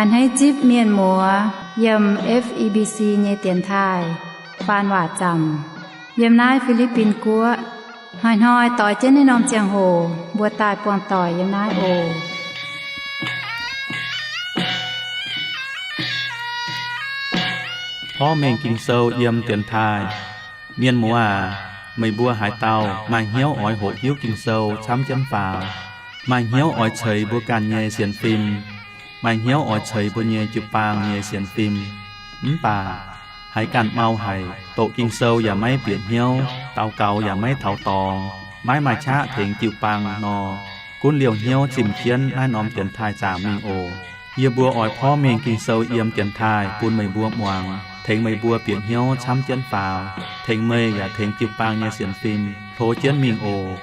A'hneiv zipv mienh muoz yiem F E B C nyei dienx taaih faan waac zaamc yiem naaiv Fi^li^bin Guoqv. Hnoi-hnoi doix jienv naaiv norm ziangh hoc mbuo daaih buangh doic yiem naaiv oc. Porv mengh Ging-Sou yiem dienx taaih. Mienh muoz aac, meih mbuo haaix dauh maaih hnyouv oix hoqc hiuv Ging-Sou camv jienv faaux, maaih hnyouv oix ceix mbuo ganh nyei sienx fim, maaih hnyouv oix ceix mbuo nyei jiu-baang nyei sienx fim, mv baac haiz ganh mau haic, doqc Ging-Sou yaac maiv bieqc hnyouv, daux gaux yaac maiv taux dorngx, maiv maaih qaqv tengx jiu-baang nor, gunv liouh hnyouv zimh jienv naaiv norm dienx taaih zaamc mingh oc. Yie mbuo oix porv mengh Ging-Sou yiem dienx taaih bun meih mbuo muangx, tengx meih mbuo bieqc hnyouv camv jienv faaux, tengx meih yaac tengx jiu-baang nyei sienx fim hlo jienv mingh oc.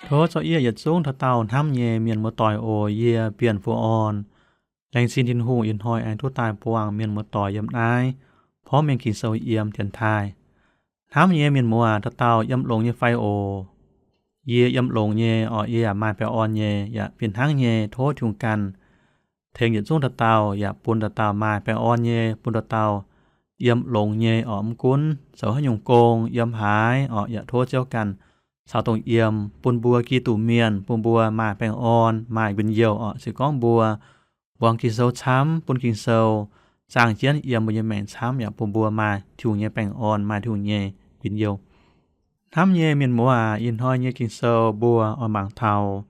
Tov zorqv yie yietc zungv dauh dauh hnamv nyei mienh muoz-doic oc. Yie Bienh Fu'orn. Laengz zingh Tin-Hungh ih hnoi aengx duqv daaih buangh mienh muoz-doic yiem naaiv porv mengh Ging-Sou yiem dienx taaih. Hnamv nyei mienh muoz dauh dauh yiem longx nyei fai oc? Yie yiem longx nyei orqc, yie yaac maaih baengh orn nyei, yaac fih hnangv nyei tov Tin-Hungh ganh tengx yietc zungv dauh dauh, yaac bun dauh dauh maaih baengh orn nyei, bun dauh dauh yiem longx nyei orqc. Mv gunv zoux haaix nyungc gong, yiem haaix orqc, yaac tov Ziouv ganh caux dongh yiem, bun mbuo Giduc mienh, bun mbuo maaih baengh orn, maaih njien-youh orqc. Se gorngv mbuo muangx Ging-Sou camv, bun Ging-Sou zaangh jienv yiem mbuo nyei maengc camv, yaac bun mbuo maaih Tin-Hungh nyei baengh orn, maaih Tin-Hungh nyei njien-youh. Hnamv nyei mienh muoz aac, ih hnoi nyei Ging-Sou mbuo oix mangc taux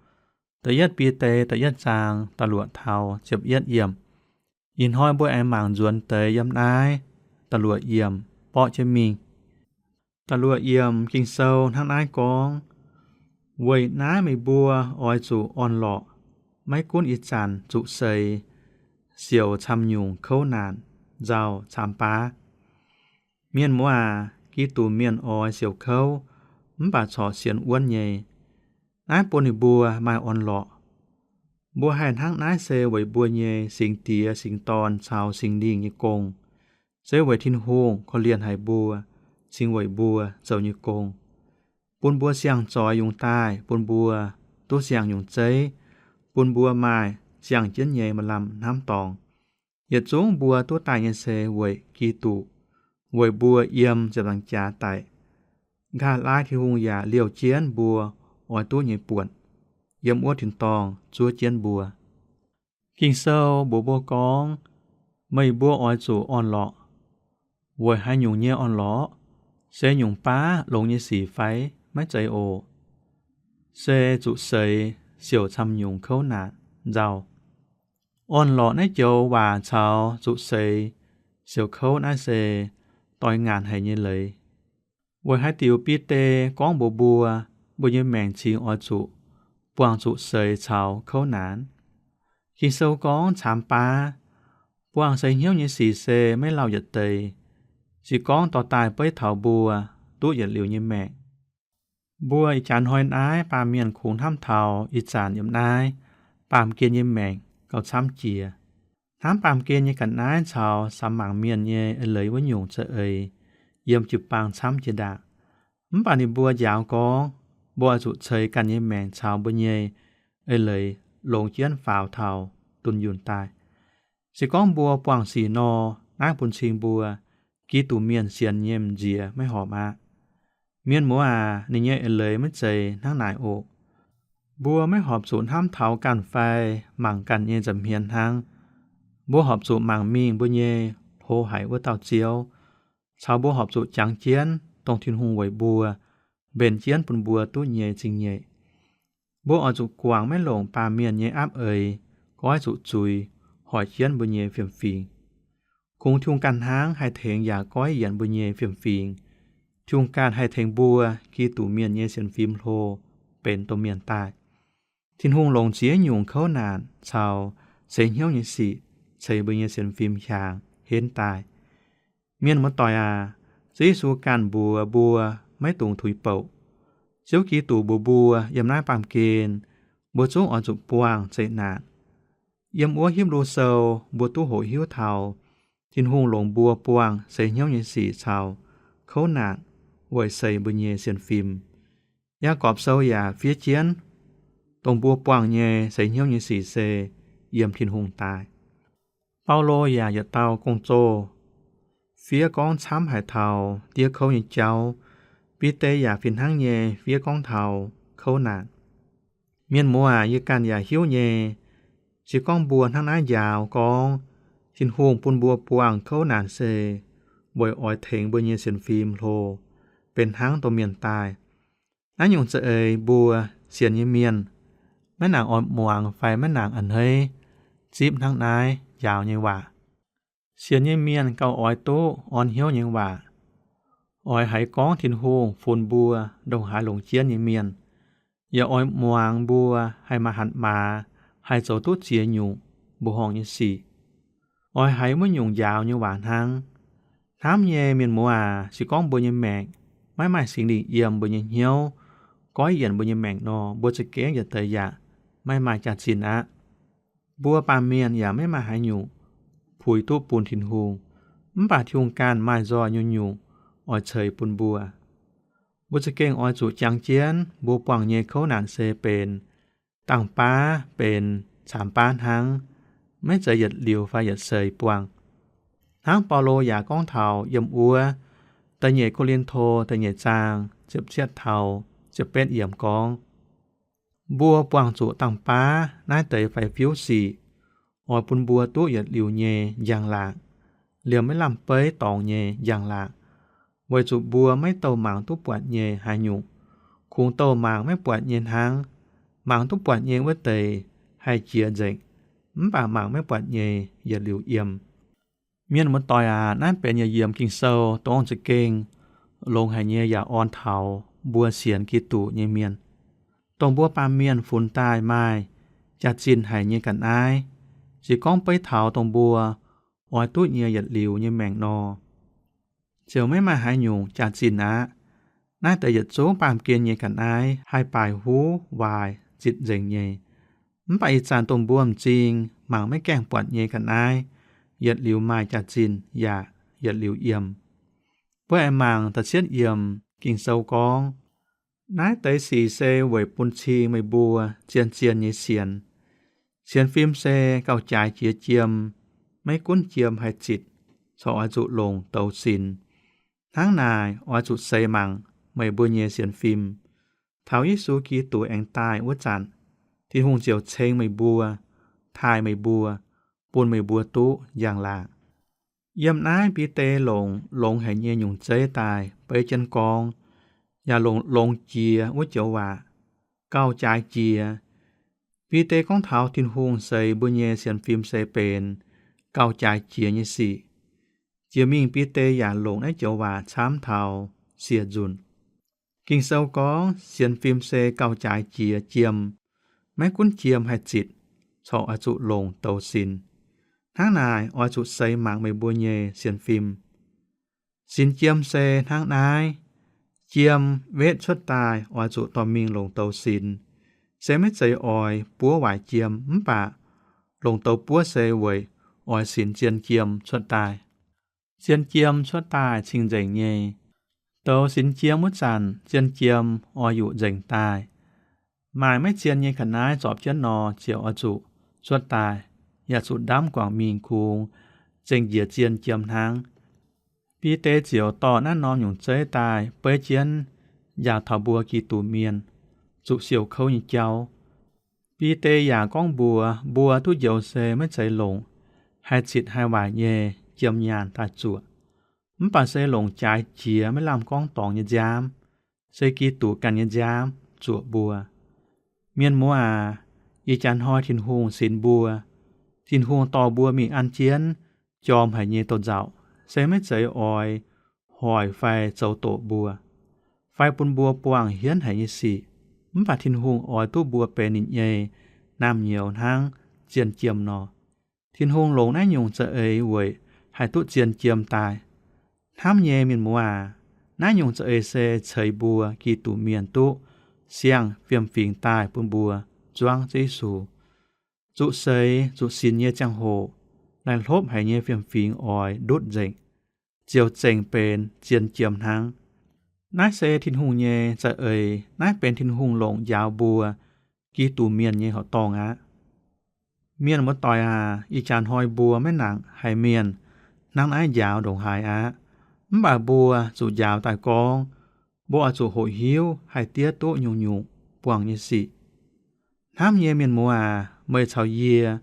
da'yietv Bide da'yietv zaang da'luoqc taux ziepc yietv yiemc. Ih hnoi mbuo aengx mangc nzuonx deix yiem naaiv da'luoqc yiemc borqv jienv mingh. Da'luoqc yiemc Ging-Sou hnangv naaiv gorngv, weic naaiv meih mbuo oix zuqc orn-lorqc, maiv gunv ih zanc zuqc seix, siouc camv nyungc kouv naanc, nzauh caamx baav. Mienh muoz aac, Giduc mienh oix siouc kouv, mv baac corc sienx wuonv nyei. Naaiv bun ninh mbuo maaih orn-lorqc. Mbuo haih hnangv naaiv se weic mbuo nyei Singx Diex, Singx Dorn caux Singx Lingh nyei gong. Se weic Tin-Hungh korv-lienh haic mbuo, cingx weic mbuo zoux nyei gong, bun mbuo siang-zoix yungz daaih, bun mbuo duqv siang-nyungc zeiv, bun mbuo maaih siang-jienv nyei maaih lamh hnamv dorngx. Yietc zungv mbuo duqv daaih nyei se weic Giduc, weic mbuo yiem ziepc nzaangc jaax daic, nqa'haav laai Tin-Hungh yaac liouh jienv mbuo oix duqv nyei buonc, yiem wuov tin-dorngh zuov jienv mbuo. Ging-Sou mbuox mbuo gorngv, meih mbuo oix zuqc orn-lorqc. Weic haaix nyungc nyei orn-lorqc? Se nyungc baav longx nyei sic fai? Maiv zeiz oc. Se zuqc seix, siouc camv nyungc kouv naanc, nzauh. Orn-lorqc naaiv joux waac caux zuqc seix, siouc kouv naaiv se doix ngaanc haic nyei leiz. Weic haaix diuc Bide gorngv mbuox mbuo, mbuo nyei maengc cingx oix zuqc buangh zuqc seix caux kouv naanc? Ging-Sou gorngv caamx baav. Buangh seix hnyouv nyei sic se maiv lauh yietc deix. Se gorngv dorh daaih beiv taux mbuo duqv yietc liuz nyei maengc. Mbuo ih jaax hnoi naaiv baamh mienh kungx hnamv taux ih zanc yiem naaiv baamh gen nyei maengc gauh camv jiex. Hnamv baamh gen nyei ga'naaiv caux samx mangc mienh nyei eix leiz wuov nyungc za'eix yiem jiu-baang camv jiex ndaangc. Mv baac ninh mbuo njaaux gorngv, mbuo oix zuqc ceix ganh nyei maengc caux mbuo nyei eix leiz longx jienv faaux taux dunh yunh daaih. Se gorngv mbuo buangh sic nor, naaiv bun cing mbuo Giduc mienh sienx nyei m'nziex maiv horpc aqv. Mienh muoz aac, ninh nyei eix leiz maiv zeiz hnangv naaic oc. Mbuo maiv horpc zuqc hnamv taux ganh fai mangc ganh nyei nza'hmien hnangv. Mbuo horpc zuqc mangc mingh mbuo nyei hlo haic wuov dauh Ziouv, caux mbuo horpc zuqc jangx jienv dongh Tin-Hungh weic mbuo mbenc jienv bun mbuo duqv nyei zingh nyeic. Mbuo oix zuqc guangc maiv longc baamh mienh nyei aapv eix, goiv zuqc zuiz hoic jienv mbuo nyei fiem-fingx. Kungx Tin-Hungh ganh hnangv haih tengx yaac goiv yienc mbuo nyei fiem-fingx. Tin-Hungh ganh haih tengx mbuo Giduc mienh nyei sienx fim hlo benx domh mienh daaih. Tin-Hungh longc ziex nyungc kouv naanc caux seix hnyouv nyei sic ceix mbuo nyei sienx fim hiaangx henv daaih. Mienh muoz-doic aac, Ziouv Yesu ganh mbuox mbuo maiv dungx tuix bouc. Ziouv Giduc mbuox mbuo yiem naaiv baamh gen mbuo zungv oix zuqc buangh zeqc naanc. Yiem wuov Hipv^lu Sou mbuo duqv hoqc hiuv taux Tin-Hungh longc mbuo buangh seix hnyouv nyei sic caux kouv naanc weic seix mbuo nyei sienx fim. Yaagorpc Sou yaac fiev jienv, dongh mbuo buangh nyei seix hnyouv nyei sic se yiem Tin-Hungh daaih. Baulo yaac yietc dauh gong-zoh fiev gorngv camv haic taux diev kouv nyei jauv. Bide yaac fih hnangv nyei fiev gorngv taux kouv naanc. Mienh muoz aac, yie ganh yaac hiuv nyei. Se gorngv mbuo hnangv naaiv njaaux gorngv Tin-Hungh bun mbuo buangh kouv naanc se weic oix tengx mbuo nyei sienx fim hlo, benx hnangv domh mienh daaih. Naaiv nyungc za'eix mbuo sienx nyei mienh maiv nangc oix muangx fai maiv nangc a'hneiv zipv hnangv naaiv njaaux nyei waac. Sienx nyei mienh gauh oix duqv orn hnyouv nyei waac, oix haiz gorngv Tin-Hungh funx mbuo ndongc haaix longc jienv nyei mienh, yaac oix muangx mbuo haih maaih hatc maaz, haih zoux duqv ziex nyungc mbuoqc horngh nyei sic. Oix haiz wuov nyungc njaaux nyei waac hnangv. Hnamv nyei mienh muoz aac, se gorngv mbuo nyei maengc maiv maaih Singx Lingh yiem mbuo nyei hnyouv, goiv yienc mbuo nyei maengc nor, mbuo za'gengh yietc deix yaac maiv maaih jaax-zinh aqv. Mbuo baamh mienh yaac maiv maaih haaix nyungc puix duqv bun Tin-Hungh. Mv baac Tin-Hungh ganh maaih nzoih nyungc-nyungc oix ceix bun mbuo. Mbuo za'gengh oix zuqc jangx jienv mbuo buangh nyei kouv naanc se benx dangh baav benx caamx baav hnangv, maiv zeiz yietc liuz fai yietc seix buangh. Hnangv Baulo yaac gorngv taux yiem wuov Da'nyeic Ko^lin^to da'nyeic zaang ziepc cietv taux ziepc betv yiemc gorngv, mbuo buangh zuqc dangh baav naaiv deix faix-fiuv sic, oix bun mbuo duqv yietc liuz nyei njang-laangc, liemh maiv lamh beiv dorngx nyei njang-laangc, weic zuqc mbuo maiv douh mangc duqv buatc nyei haaix nyungc, kungx douh mangc maiv buatc nyei hnangv. Mangc duqv buatc nyei wuov deix haih jiex nzengc, mv baac mangc maiv buatc nyei yietc liuz yiem. Mienh muoz-doic aac, naaiv benx yietc yiemc Ging-Sou dongh za'gengh longx haic nyei yaac orn taux mbuo sienx Giduc nyei mienh, dongh mbuo baamh mienh funx daaih maaih jaax-zinh haic nyei ga'naaiv. Se gorngv beiv taux dongh mbuo oix duqv nyei yietc liuz nyei maengc nor, ziouc maiv maaih haaix nyungc jaax-zinh aqv. Naaiv deix yietc zungv baamh gen nyei ga'naaiv haih baaic huv waaic zitc nzengc nyei. Mv baac ih zanc dongh mbuo m'zing mangc maiv gaengh buatc nyei ga'naaiv, yietc liuz maaih jaax-zinh yaac yietc liuz yiem. Mbuo aengx mangc da'cietv yiemc Ging-Sou gorngv, naaiv deix sic se weic bun cing meih mbuo zien-zien nyei sienx. Sienx fim se gauh jaaix jiex jiem, maiv gunv jiem haih zitc, corc oix zuqc longc douz sinx. Hnangv naaic, oix zuqc seix mangc meih mbuo nyei sienx fim. Taux Yesu Giduc aengx daaih wuov zanc, Tin-Hungh ziouc ceng meih mbuo, taaih meih mbuo, bun meih mbuo duqv njang-laangc. Yiem naaiv Bide longc longx haic nyei nyungc zeiv daaih beiv jienv gorngv, yaac longc longx jiex wuov joux waac, gauh jaaix jiex. Bide gorngv taux Tin-Hungh seix mbuo nyei sienx fim se benx gauh jaaix jiex nyei sic. Jiex mingh Bide yaac longc naaiv joux waac camv taux siec nzunc. Ging-Sou gorngv sienx fim se gauh jaaix jiex jiem, maiv gunv jiem haih zitc, corc oix zuqc longc douz sinx. Hnangv naaic, oix zuqc seix mangc meih mbuo nyei sienx fim. Sinx jiem se hnangv naaiv. Jiem wetv cuotv daaih oix zuqc dorh mingh longc douz sinx. Se maiv zeiz oix buov waaic jiem, mv baac longc douz buov se weic oix sinx zien jiem cuotv daaih. Zien jiem cuotv daaih cing-nzengc nyei. Douz sinx jiem wuov zanc, zien jiem oix yuqc nzengc daaih. Maaih maiv zien nyei ga'naaiv zorpc jienv nor, ziouc oix zuqc cuotv daaih, yaac zuqc ndamv guangc mingh kungx zengc njiec zien jiem hnangv. Bide ziouc dorh naaiv norm nyungc zeiv daaih beiv jienv njaaux taux mbuo Giduc mienh zuqc siouc kouv nyei jauv. Bide yaac gorngv mbuox mbuo duqv njoux se maiv zeiz longc haih zitc haih waaic nyei jiem nyaanh daaih zuoqc, mv baac se longc jaaix jiex maiv lamh gorngv dorngx nyei nziaamv, se Giduc ganh nyei nziaamv zuoqc mbuo. Mienh muoz aac, ih jaax hnoi Tin-Hungh sinx mbuo. Tin-Hungh dorh mbuo mingh an jienv jorm haic nyei douz-nzauc, se maiv zeiz oix hoic fai zoux doqc mbuo, fai bun mbuo buangh hienv haic nyei sic, mv baac Tin-Hungh oix duqv mbuo benx ninh nyei naamh nyouz hnangv zien jiem nor. Tin-Hungh longc naaiv nyungc za'eix weic haih duqv zien jiem daaih. Hnamv nyei mienh muoz aac, naaiv nyungc za'eix se ceix mbuo Giduc mienh duqv siang-fiem-fingx daaih bun mbuo zuangv Ziouv Yesu. Zuqc seix zuqc sinx nyei ziangh hoc, naaiv hlopv haic nyei fiem-fingx oix ndutv nzengc, ziouc zengc benx zien jiem hnangv. Naaiv se Tin-Hungh nyei za'eix. Naaiv benx Tin-Hungh longc njaaux mbuo Giduc Mienh nyei horqc dorngh aqv. Mienh muoz-doic aac, ih jaax hnoi mbuo maiv nangc haiz mienh hnangv naaiv njaaux ndongc haaix aqv. Mv baac mbuo zuqc njaaux daaih gorngv, mbuo oix zuqc hoqc hiuv haih diev duqv nyungc-nyungc buangh nyei sic. Hnamv nyei mienh muoz aac, meih caux yie,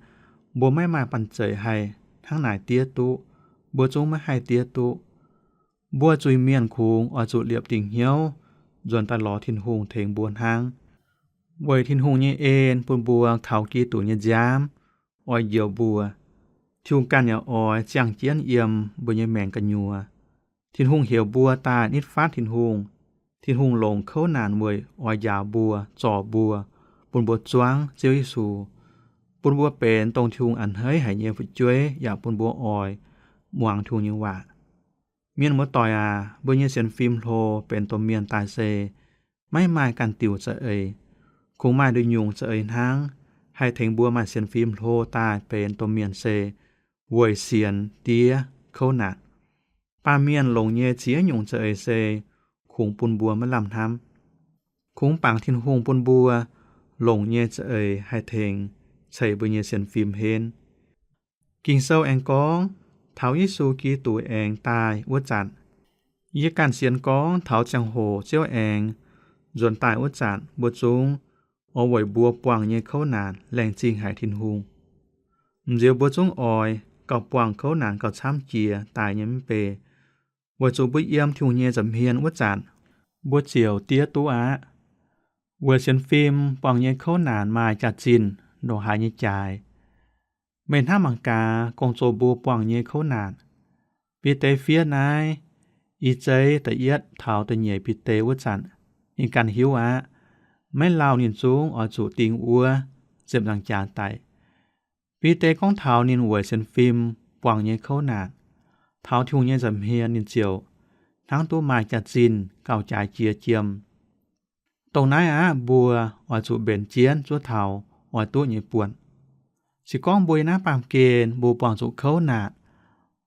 mbuo maiv maaih banh zeic haih hnangv naaic diev duqv. Mbuo zungv maiv haih diev duqv. Mbuo zuiz-mienh kungx oix zuqc liepc dingc hnyouv nzuonx daaih lorz Tin-Hungh tengx mbuo hnangv. Weic Tin-Hungh nyei en bun mbuo kaux Giduc nyei nziaamv oix njoux mbuo. Tin-Hungh ganh yaac oix ziangh jienv yiem mbuo nyei maengc gu'nyuoz. Tin-Hungh heuc mbuo daaih nitv fatv Tin-Hungh. Tin-Hungh longc kouv naanc weic oix njaaux mbuo, zorc mbuo, bun mbuo zuangv Ziouv Yesu, bun mbuo benx dongh Tin-Hungh a'hneiv haic nyei fu'jueiv, yaac bun mbuo oix muangx Tin-Hungh nyei waac. Mienh muoz-doic aac, mbuo nyei sienx fim hlo benx domh mienh daaih se maiv maaih ganh diuc za'eix. Kungx maaih nduqc nyungc za'eix hnangv haih tengx mbuo maaih sienx fim hlo daaih benx domh mienh se weic sienx diev kouv naanc. Baamh mienh longc nyei ziex nyungc za'eix se kungx bun mbuo maiv lamh hnamv. Kungx bangc Tin-Hungh bun mbuo longc nyei za'eix haih tengx ceix mbuo nyei sienx fim henv. Ging-Sou aengx gorngv, taux Yesu Giduc aengx daaih wuov zanc, yie ganh sienx gorngv taux ziangh hoc Ziouv aengx nzuonx daaih wuov zanc, mbuo zungv oix weic mbuo buangh nyei kouv naanc laengz zingh haic Tin-Hungh. M'nzioux mbuo zungv oix gauh buangh kouv naanc gauh camv jiex daaih nyei mv bei, weic zuqc mbuo yiem Tin-Hungh nyei nza'hmien wuov zanc, mbuo ziouc diev duqv aqv. Weic sienx fim buangh nyei kouv naanc maaih jaax-zinh ndongc haaix nyei jaaix. Meih hnamv mangc gaax gong-zoh mbuo buangh nyei kouv naanc. Bide fiev naaiv I Zei da'yietv taux da'nyeic Bide wuov zanc, ninh ganh hiuv aqv. Maiv lauh ninh zungv oix zuqc ding wuov ziepc nzaangc jaax daic. Bide gorngv taux ninh weic sienx fim buangh nyei kouv naanc, taux Tin-Hungh nyei nza'hmien ninh ziouc hnangv duqv maaih jaax-zinh gauh jaaix jiex jiem. Dongh naaiv aqv, mbuo oix zuqc mbenc jienv zuov taux oix duqv nyei buonc. Se gorngv mbuo yiem naaiv baamh gen mbuo buangh zuqc kouv naanc,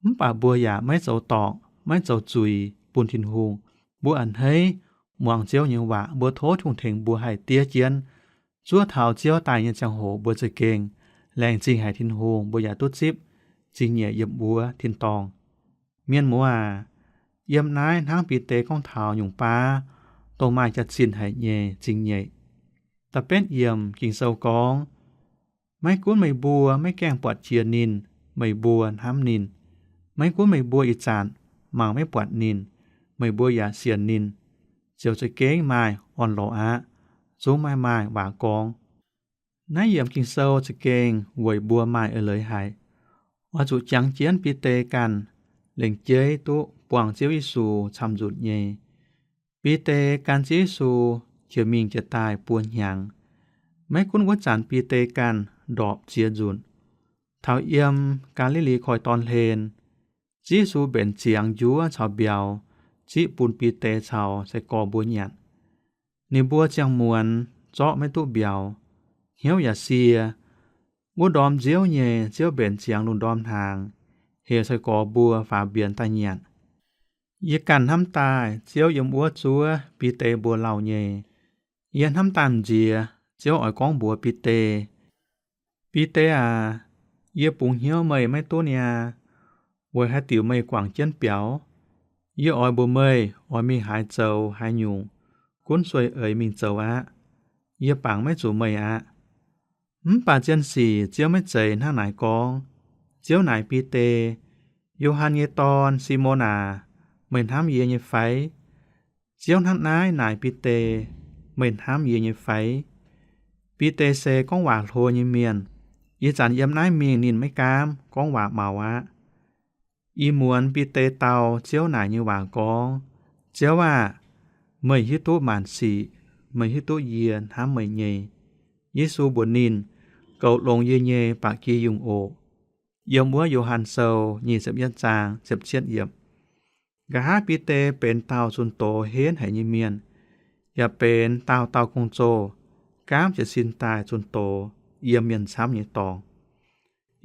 mv baac mbuo yaac maiv zoux dorngc, maiv zoux zuiz bun Tin-Hungh. Mbuo a'hneiv muangx Ziouv nyei waac, mbuo tov Tin-Hungh tengx mbuo haih diev jienv zuov taux Ziouv daaih nyei ziangh hoc mbuo za'gengh laengz zingh haic Tin-Hungh, mbuo yaac duqv zipv zingh nyeic yiem wuov tin-dorngh. Mienh muoz aac, yiem naaiv hnangv Bide gorngv taux nyungc baav dongh maaih jaax-zinh haic nyei zingh nyeic. Da'betv yiemc Ging-Sou gorngv, maiv gunv meih mbuo maiv gaengh buatc jiex ninh, meih mbuo hnamv ninh. Maiv gunv meih mbuo ih zanc mangc maiv buatc ninh, meih mbuo yaac sienx ninh, ziouc za'gengh maaih orn-lorqc aqv, zungv maiv maaih waac gorngv. Naaiv yiemc Ging-Sou za'gengh weic mbuo maaih eix leiz haic. Oix zuqc jangx jienv Bide ganh lengc jeiv duqv buangh Ziouv Yesu camv-nzunc nyei. Bide gan Ziouv Yesu jiex mingh jiex daaih buo hnyangx. Maiv gunv wuov zanc Bide ganh ndorpc ziex nzunc. Taux yiem Gaa^li^li Koiv-Dorn hlen, Ziouv Yesu mbenc ziangx njuov caux mbiauz, ziqv bun Bide caux sai-gorx mbuo nyanc. Ninh mbuo ziangh muonz zorqv maiv duqv mbiauz, hnyouv yaac sie. Wuov ndorm nziouv nyei, Ziouv mbenc ziangx lungh ndorm hnaangx, heuc sai-gorx mbuo faaux mbienx daaih nyanc. Yie ganh hnamv daaih Ziouv yiem wuov zuov Bide mbuo lauh nyei. Yie hnamv daaih m'nziex Ziouv oix gorngv mbuox Bide, Bide aac, yie bungx hnyouv meih maiv duqv niaa. Weic haaix diuc meih guangc jienv biaux? Yie oix mbuox meih oix mingh haaix zoux haaix nyungc, gunv sueih eix mingh zoux aqv. Yie bangc maiv zuqc meih aqv. Mv baac zien sic Ziouv maiv zeiz hnangv naaic gorngv. Ziouv naaic Bide, Yo^han nyei dorn, Simon aac, meih hnamv yie nyei fai? Ziouv hnangv naaiv naaic Bide, Meih hnamv yie nyei fai? Bide se gorngv waac hlo nyei mienh. Ih zanc yiem naaiv mingh ninh maiv gaamv gorngv waac maux aqv. Ih muonz Bide dau Ziouv naaic nyei waac gorngv, Ziouv aah! Meih hiuv duqv maanc sic. Meih hiuv duqv yie hnamv meih nyei. Yesu mbuox ninh, Goux longx yie nyei ba'gi yungh oc. Yiem wuov Yo^han Sou nyic ziepc yietv zaang ziepc cietv yiemc. Nqa'haav Bide benx dauh zunh doz henv haic nyei mienh, yaac benx dauh dauh gong-zoh, gaamv jiez sin daaih zunh doz yiem mienh camv nyei dorngx.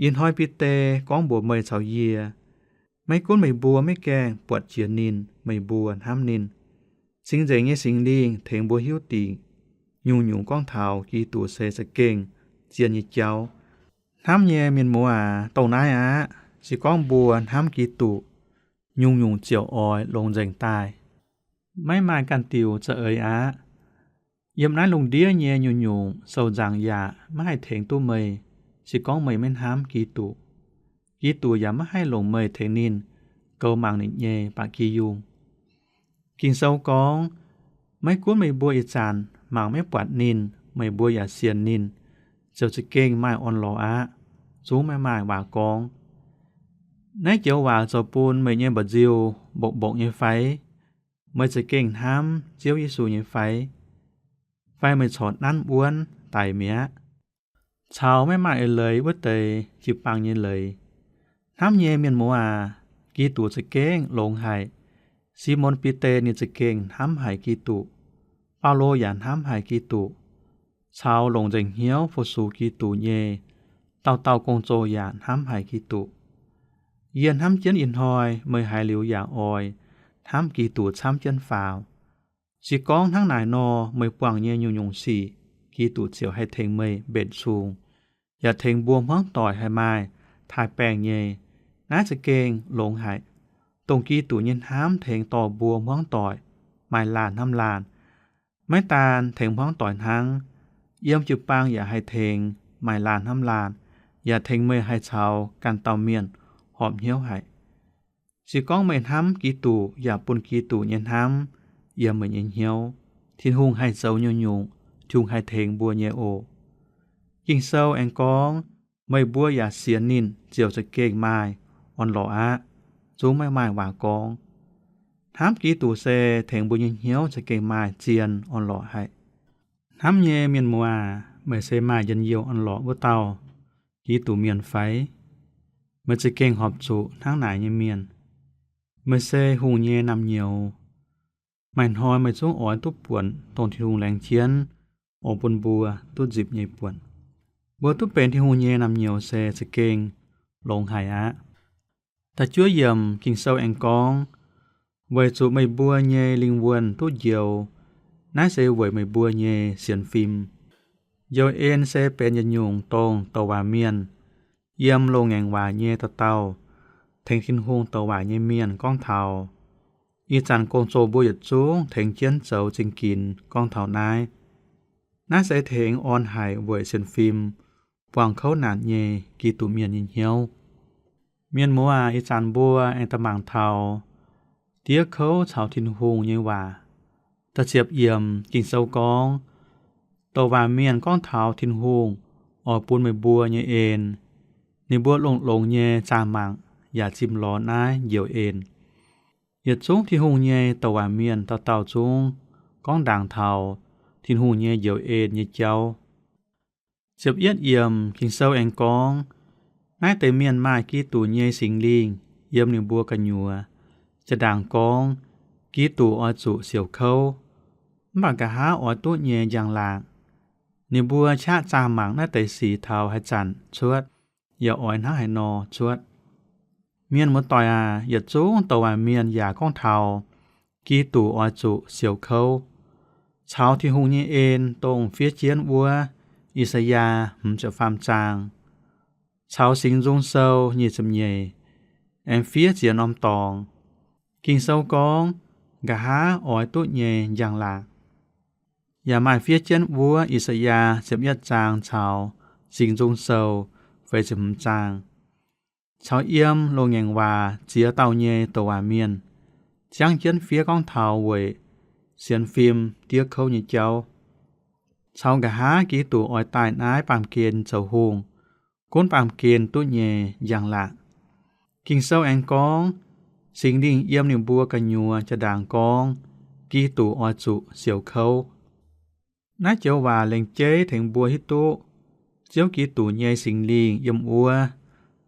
Ih hnoi Bide gorngv mbuox meih caux yie, maiv gunv meih mbuo maiv gaengh buatc jiex ninh, meih mbuo hnamv ninh. Cing-Nzengc nyei Singx Lingh tengx mbuo hiuv dingc nyungc-nyungc gorngv taux Giduc se za'gengh zien nyei jauv. Hnamv nyei mienh muoz aac, dongh naaiv aqv. Se gorngv mbuo hnamv Giduc, nyungc-nyungc ziouc oix longx nzengc daaih. Maiv maaih ganh diuc za'eix aqv. Yiem naaiv lungh ndiev nyei nyungc-nyungc sou nzaangc yaac maiv haih tengx duqv meih, se gorngv meih maiv hnamv Giduc. Giduc yaac maiv haih longc meih tengx ninh goux mangc ninh nyei ba'gi yungh. Ging-Sou gorngv, maiv gunv meih mbuo ih zanc mangc maiv buatc ninh, meih mbuo yaac sienx ninh, ziouc za'gengh maaih orn-lorqc aqv. Zungv maiv maaih waac gorngv. Naaiv joux waac zoux bun meih nyei mba'nziu mbokv-mbokv nyei fai? Meih za'gengh hnamv Ziouv Yesu nyei fai? Fai meih corc nanv wuonv daic mi'aqv? Caux maiv maaih eix leiz wuov deix jiu-baang nyei leiz. Hnamv nyei mienh muoz aac, Giduc za'gengh longx haic. Simon Bide ninh za'gengh hnamv haic Giduc. Baulo yaac hnamv haic Giduc. Caux longc nzengc hnyouv fu-sux Giduc nyei dauh dauh gong-zoh yaac hnamv haic Giduc. Yie hnamv jienv ih hnoi meih haiz liuz yaac oix hnamv Giduc camv jienv faaux. Se gorngv hnangv naaic nor, meih buangh nyei nyungc-nyungc sic, Giduc ziouc haih tengx meih mbenc sung, yaac tengx mbuo hmuangv doic haih maaih taaix-baengh nyei. Naaiv za'gengh longx haic. Dongh Giduc nyei hnamv tengx dorh mbuo hmuangv doic maaih laanh hnamv laanh. Maiv daan tengx hmuangv doic hnangv, yiem jiu-baang yaac haih tengx maaih laanh hnamv laanh, yaac tengx meih haih caux ganh dauh mienh horpc hnyouv haic. Se gorngv meih hnamv Giduc yaac bun Giduc nyei hnamv yiem meih nyei hnyouv, Tin-Hungh haih zoux nyungc-nyungc, Tin-Hungh haih tengx mbuo nyei oc. Ging-Sou aengx gorngv, meih mbuo yaac sienx ninh ziouc za'gengh maaih orn-lorqc aqv. Zungv maiv maaih waac gorngv. Hnamv Giduc se tengx mbuo nyei hnyouv za'gengh maaih zien orn-lorqc haic. Hnamv nyei mienh muoz aac, meih se maaih njien-youh orn-lorqc wuov dauh Giduc mienh fai? Meih za'gengh horpc zuqc hnangv naaic nyei mienh. Meih se hungh nyei naamh nyouz. Maaih hnoi meih zungv oix duqv buonc dongh Tin-Hungh laengz jienv oix bun mbuo duqv nzipc nyei buonc. Mbuo duqv benx Tin-Hungh nyei naamh nyouz se za'gengh longx haic aqv. Da'juov yiemc Ging-Sou aengx gorngv, weic zuqc meih mbuo nyei lingh wuonh duqv njoux. Naaiv se weic meih mbuo nyei sienx fim. Njoux en se benx yietc nyungc dongh douc waac mienh yiem loz-ngaengc waac nyei dauh dauh tengx Tin-Hungh douc waac nyei mienh gorngv taux. Ih zanc gong-zoh mbuo yietc zungv tengx jienv zoux zingh ginx gorngv taux naaiv. Naaiv se tengx orn haic weic sienx fim buangh kouv naanc nyei Giduc mienh nyei hnyouv. Mienh muoz aac, ih zanc mbuo aengx daaih mangc taux diev kouv caux Tin-Hungh nyei waac. Da'ziepc yiemc Ging-Sou gorngv, douc waac mienh gorngv taux Tin-Hungh oix bun meih mbuo nyei en. Ninh mbuo longx-longx nyei zaah mangc yaac zimh lorz naaiv njoux en. Yietc zungv Tin-Hungh nyei douc waac mienh dauh dauh zungv gorngv ndaangc taux Tin-Hungh nyei njoux en nyei jauv. Ziepc yietv yiemc Ging-Sou aengx gorngv, naaiv deix mienh maaih Giduc nyei Singx Lingh yiem ninh mbuo gu'nyuoz, jaa-ndaangc gorngv, Giduc oix zuqc siouc kouv, mv baac nqa'haav oix duqv nyei njang-laangc. Ninh mbuo qaqv zaah mangc naaiv deix sic taux haaix zanc cuotv, yaac oix hnangv haaix nor cuotv. Mienh muoz-doic aac, yietc zungv douc waac mienh yaac gorngv taux Giduc oix zuqc siouc kouv. Caux Tin-Hungh nyei en dongh fiev jienv wuov I^saa^yaa hmz ziepc faam zaang, caux Singx Nzung Sou nyic ziepc nyeic, aengx fiev ziex norm dorngx. Ging-Sou gorngv, nqa'haav oix duqv nyei njang-laangc. Yaac maaih fiev jienv wuov I^saa^yaa ziepc yietv zaang caux Singx Nzung Sou feix ziepc hmz zaang, caux yiem loz-ngaengc waac ziex dauh nyei douc waac mienh, ziangv jienv fiev gorngv taux weic sienx fim diev kouv nyei jauv, caux nqa'haav Giduc oix daaih naaiv baamh gen zoux hungh, gunv baamh gen duqv nyei njang-laangc. Ging-Sou aengx gorngv, Singx Lingh yiem ninh mbuo gu'nyuoz jaa-ndaangc gorngv, Giduc oix zuqc siouc kouv. Naaiv joux waac lengc jeiv tengx mbuo hiuv duqv Ziouv Giduc nyei Singx Lingh yiem wuov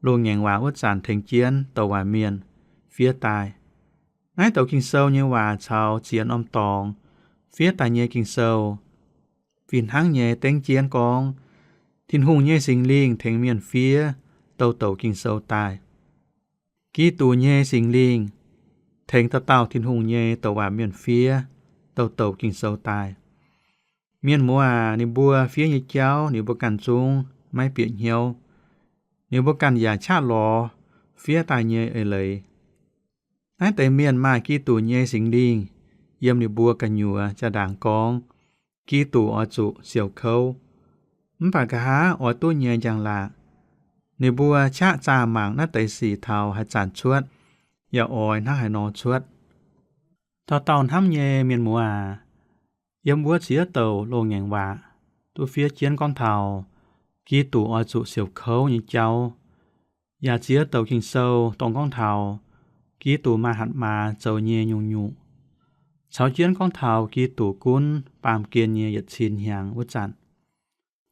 loz-ngaengc waac wuov zanc tengx jienv douc waac mienh fiev daaih. Naaiv douc Ging-Sou nyei waac caux ziex norm dorngx fiev daaih nyei Ging-Sou fih hnangv nyei dengv jienv gorngv Tin-Hungh nyei Singx Lingh tengx mienh fiev douc douc Ging-Sou daaih. Giduc nyei Singx Lingh tengx dauh dauh Tin-Hungh nyei douc waac mienh fiev douh douc Ging-Sou daaih. Mienh muoz aac, ninh mbuo fiev nyei jauv ninh mbuo ganh zungv maiv bieqc hnyouv. Ninh mbuo ganh yaac qaqv lorz fiev daaih nyei eix leiz. Naaiv deix mienh maaih Giduc nyei Singx Lingh yiem ninh mbuo gu'nyuoz jaa-ndaangc gorngv, Giduc oix zuqc siouc kouv. Mv baac nqa'haav oix duqv nyei njang-laangc. Ninh mbuo qaqv zaah mangc naaiv deix sic taux haaix zanc cuotv, yaac oix hnangv haaix nor cuotv. Dauh dauh hnamv nyei mienh muoz aac, yiem wuov ziex douc loz-ngaengc waac duqv fiev jienv gorngv taux Giduc oix zuqc siouc kouv nyei jauv. Yaac ziex douc Ging-Sou dongh gorngv taux Giduc maaih hatc maaz zoux nyei nyungc-nyungc, caux jienv gorngv taux Giduc gunv baamh gen nyei yietc cin hnyangx wuov zanc,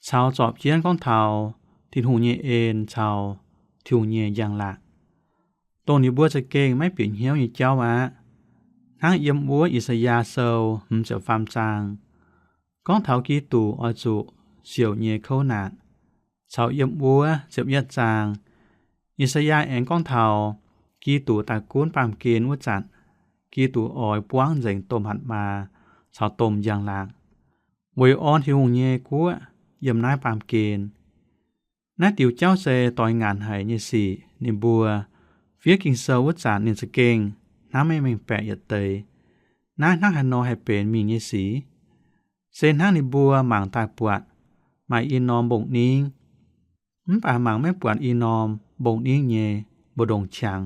caux zorpc jienv gorngv taux Tin-Hungh nyei en caux Tin-Hungh nyei njang-laangc, dongh ninh mbuo za'gengh maiv bieqc hnyouv nyei jauv aqv. Hnangv yiem wuov I^saa^yaa Sou hmz ziepc faam zaang gorngv taux Giduc oix zuqc siouc nyei kouv naanc, caux yiem wuov ziepc yietv zaang I^saa^yaa aengx gorngv taux Giduc daaih gunv baamh gen wuov zanc, Giduc oix buangv nzengc domh hatc maaz caux domh njang-laangc, weic orn Tin-Hungh nyei guoqv yiem naaiv baamh gen. Naaiv diuc jauv se doix ngaanc haic nyei sic. Ninh mbuo fiev Ging-Sou wuov zanc ninh za'gengh hnamv maiv mengh baeqc yietc deix. Naaiv hnangv haaix nor haih benx mingh nyei sic? Se hnangv ninh mbuo mangc daaih buatc maaih i norm mbong-ningv, mv baac mangc maiv buatc i norm mbong-ningv nyei mbu'ndongx qangx.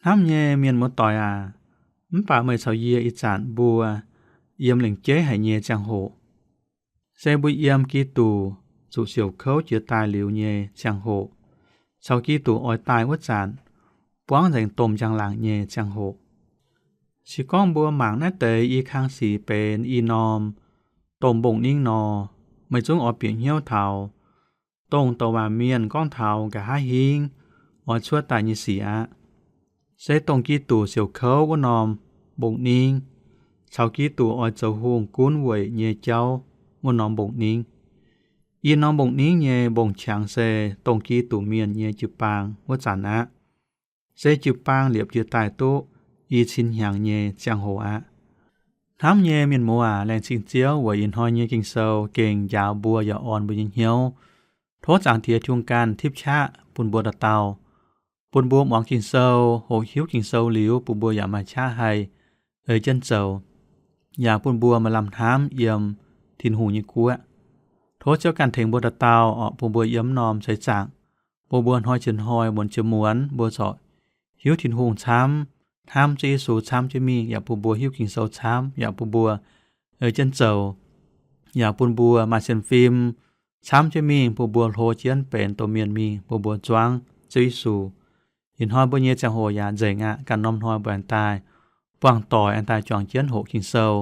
Hnamv nyei mienh muoz-doic aac, mv baac meih caux yie ih zanc mbuo yiem lengc jeiv haic nyei ziangh hoc, se mbuo yiem Giduc zuqc siouc kouv jiex daaih liuz nyei ziangh hoc, caux Giduc oix daaih wuov zanc buangv nzengc domh njang-laangc nyei ziangh hoc. Se gorngv mbuo mangc naaiv deix i kang sic benx i norm domh mbong-ningv nor, meih zungv oix bieqc hnyouv taux dongh douc waac mienh gorngv taux nqa'haav hingv oix cuotv daaih nyei sic aqv. Se dongh Giduc siouc kouv wuov norm mbong-ningv, caux Giduc oix zoux hungh gunv weic nyei jauv wuov norm mbong-ningv. I norm mbong-ningv nyei mbong-qangx se dongh Giduc mienh nyei jiu-baang wuov zanc aqv. Se jiu-baang liepc jiex daaih duqv i cin hnyangx nyei ziangh hoc aqv. Hnamv nyei mienh muoz aac, laengz zingh Ziouv weic ih hnoi nyei Ging-Sou gengh njaaux mbuo yaac orn mbuo nyei hnyouv. Tov Zaangc Diex Tin-Hungh ganh tipv qaqv bun mbuo dauh dauh, bun mbuo muangx Ging-Sou, hoqc hiuv Ging-Sou liuz, bun mbuo yaac maaih qaqv haih ei jienv zoux, yaac bun mbuo maaih lamh hnamv yiem Tin-Hungh nyei guoqv. Tov Ziouv ganh tengx mbuo dauh dauh orqc, bun mbuo yiem norm seix zaangc, bun mbuo hnoi jiex hnoi, muonz jiex muonz, mbuo corc hiuv Tin-Hungh camv, hnamv Ziouv Yesu camv jienv mingh, yaac bun mbuo hiuv Ging-Sou camv, yaac bun mbuo ei jienv zoux, yaac bun mbuo maaih sienx fim camv jienv mingh, bun mbuo hlo jienv benx domh mienh mingh, bun mbuo zuangv Ziouv Yesu. Ih hnoi mbuo nyei ziangh hoc yaac nzengc aqv. Ganh norm hnoi mbuo aengx daaih buangh doic, aengx daaih juangc jienv hoqc Ging-Sou.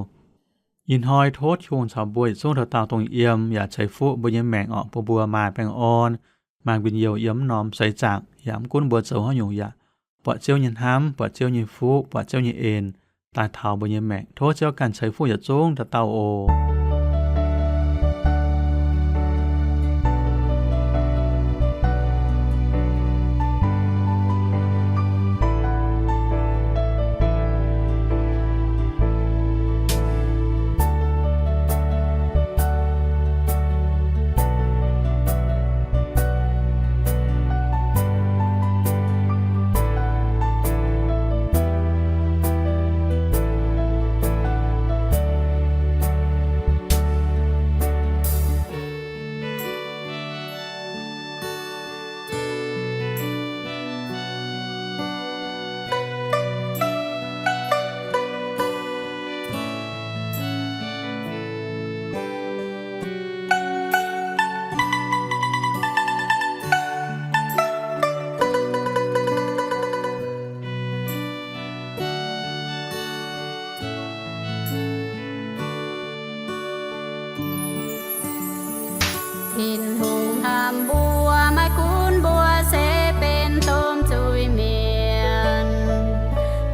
Ih hnoi tov Tin-Hungh caux mbuo yietc zungv dauh dauh dongh yiem yaac ceix fuqv mbuo nyei maengc orqc, bun mbuo maaih baengh orn, maaih njien-youh yiem norm seix zaangc, yaac mv gunv mbuo zoux haaix nyungc yaac buatc Ziouv nyei hnamv, buatc Ziouv nyei fuqv, buatc Ziouv nyei en daaih taux mbuo nyei maengc. Tov Ziouv ganh ceix fuqv yietc zungv dauh dauh oc. Tin-Hungh hnamv mbuo, maiv gunv mbuo se benx domh zuiz mienh,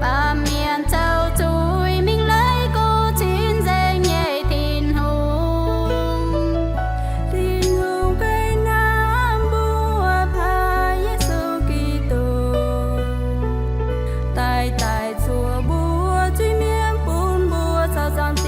baamh mienh zoux zuiz mingh leiz go cin nzengc nyei Tin-Hungh. Tin-Hungh gengh hnamv mbuo, paaiv Yesu Giduc daaih daic zuoqc mbuo zuiz-mienh, bun mbuo caux Zaangc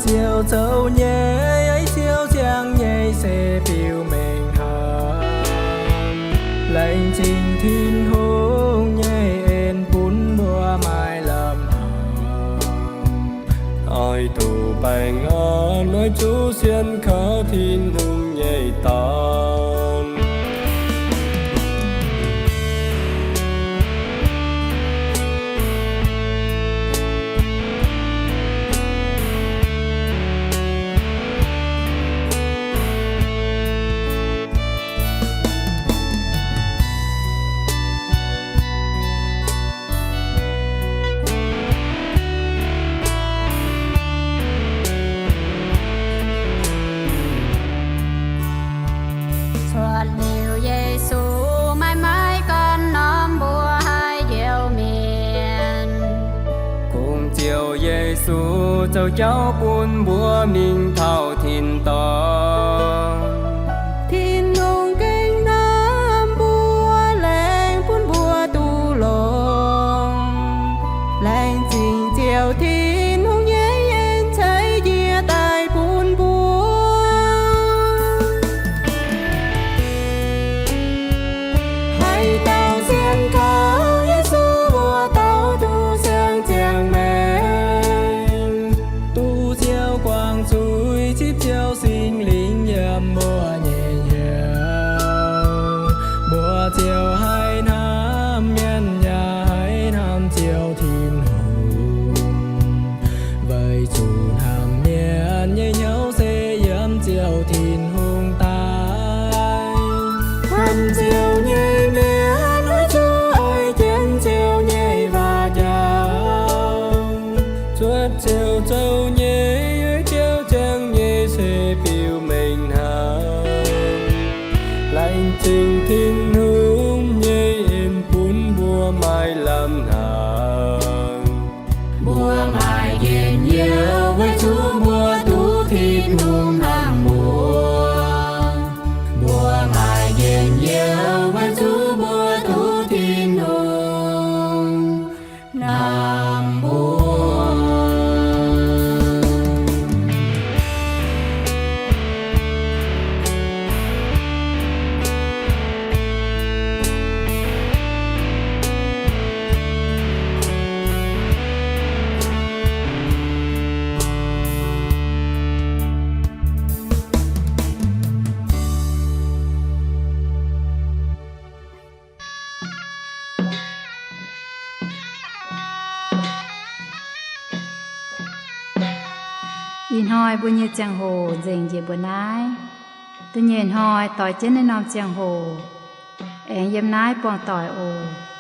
Ziouv zoux nyei, Ziouv ziangh nyei se biux mengh hnaangx. Laengz zingh Tin-Hungh nyei en bun mbuo maaih lamh hnaangx. Oix duqv baengh orn, oix zuqc sienx kaux Tin-Hungh nyei dorn. Cuotv liuz Yesu, maaih maiv gorn norm mbuo haih njoux mienh. Kungx Ziouv Yesu zoux jauv bun mbuo mingh taux tin-dorngh. Tin-Hungh gengh hnamv mbuo, laengz bun mbuo duqv longx. Laengz zingh Ziouv Tin-Hungh nyei en ceix njiec daaih bun mbuo. Haaix dauh sienx kaux Yesu, wuov dauh duqv siang ziangh maengc. Duqv Ziouv guangc zuiz, zipv Ziouv Singx Lingh yiem mbuo nyei hnyouv, mbuo ziouc haih hnamv mienh yaac haih hnamv Ziouv Tin-Hungh. Weic zuqc hnamv mienh nyei hnyouv se yiem Ziouv Tin-Hungh daaih. Hnamv Ziouv nyei mienh oix zuqc oix jienv Ziouv nyei waac njaaux. Cuotv Ziouv zoux nyei, Ziouv ziangh nyei se biux mengh hnaangx. Laengz zingh Tin-Hungh nyei en bun mbuo maaih lamh hnaangx. Mbuo maaih njien-youh weic zuqc mbuo duqv Tin-Hungh hnamv mbuo. Mbuo maaih njien-youh weic zuqc mbuo duqv Tin-Hungh hnamv mbuo. Ih hnoi mbuo nyei ziangh hoc nzengc njiec mbuo naaiv. Da'nyeic hnoi doix jienv naaiv norm ziangh hoc aengx yiem naaiv buangh doic oc.